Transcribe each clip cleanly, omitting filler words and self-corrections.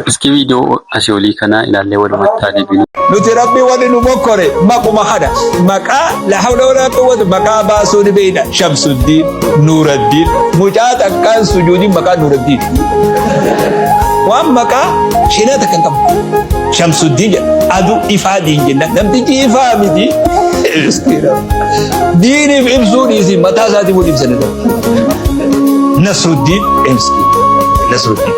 Iski viidiyoo asii olii kana ilaallee walumatti haa deebinu. Nuti Rabbi wani nu mokkore maquma kana maqaa la hawla wala quwwata maqaa baasuu ni beeyna. Shamsuddiin, Nuuraddiin, mucaa takkaan sujuudiin maqaa Nuuraddiin. Waan maqaa shinaa takka hin qabu. Shamsuddiin jedha. Aduu ifaa diin jenna. Namtichi ifaa miti. Miskiina. Diiniif ibsuu dhiisi mataa isaatii wal ibsa danda'u. Nasruddiin miskiina. Nasruddiin.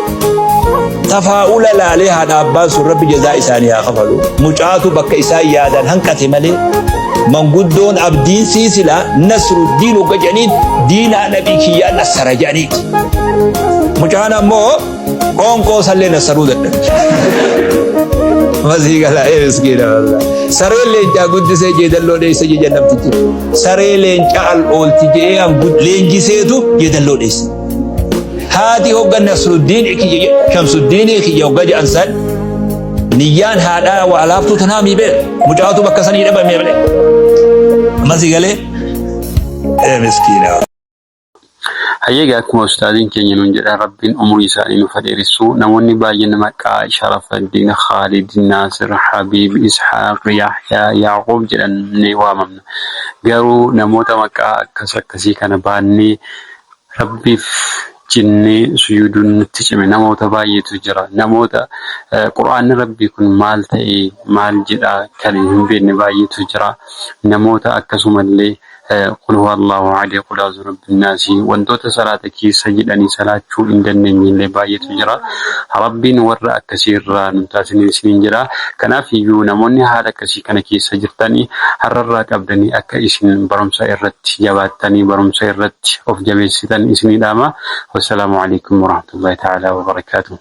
Tafaa'ula laalee haadha abbaan sun rabbi jazaa isaanii haa kafalu. Mucaatu bakka isaan yaadan hanqate malee manguddoon abdiin sii silaa Nasruddiin hogga jedhaniin diinaa nabii kiyyaa nassara jedhaniiti. Mucaan ammoo qoonqoo sallee nassaruu dadhabe. Masii galaa ee miskiina wallah. Sareen leencaa guddisee jeedalloo dheessa jeja namtichi. Saree leencaa al oolti je'ee an leenjiseetu jeedalloo dheessa. Haati hogga Nasruddiin kiyya Shamsuddiin kiyya hogga jedhan san niyyaan haadhaa waa laaftuu tanaa mii beer mucaatu bakka sanii dhabame malee. Amma si galee ee miskiina. Hayyee akkuma ustaaziin keenya nuun jedhan Rabbiin umurii isaanii nuuf haa dheeressu. Namoonni baay'een maqaa Sharafaddiin, Khaalid, Naasir, Habiib, Ishaaq, Yahyaa, Yaaqoob jedhamnee waamamna. Garuu namoota maqaa akkas akkasii kana baannee Rabbiif jennee sujuuduun nutti cime namoota baay'eetu jira. Namoota Qur'aanni Rabbii kun maal ta'e maal jedha kan hin beekne baay'eetu jira. Namoota akkasumallee qul huwa Allahu ahad, qul a'uuzu birabbin naasi wantoota salaata keessa jedhanii salaachuu hin dandeenye illee baay'eetu jira. Rabbiin warra akkasii irraa nu taasisni isiniin jedha. Kanaaf iyyuu namoonni haala akkasii kana keessa jirtanii har'arraa qabdanii akka isin barumsa irratti jabaattanii barumsa irratti of jabeessitan isinii dhaama. Wassalaamu alaikum warahmatullahi ta'ala wabarakaatuh.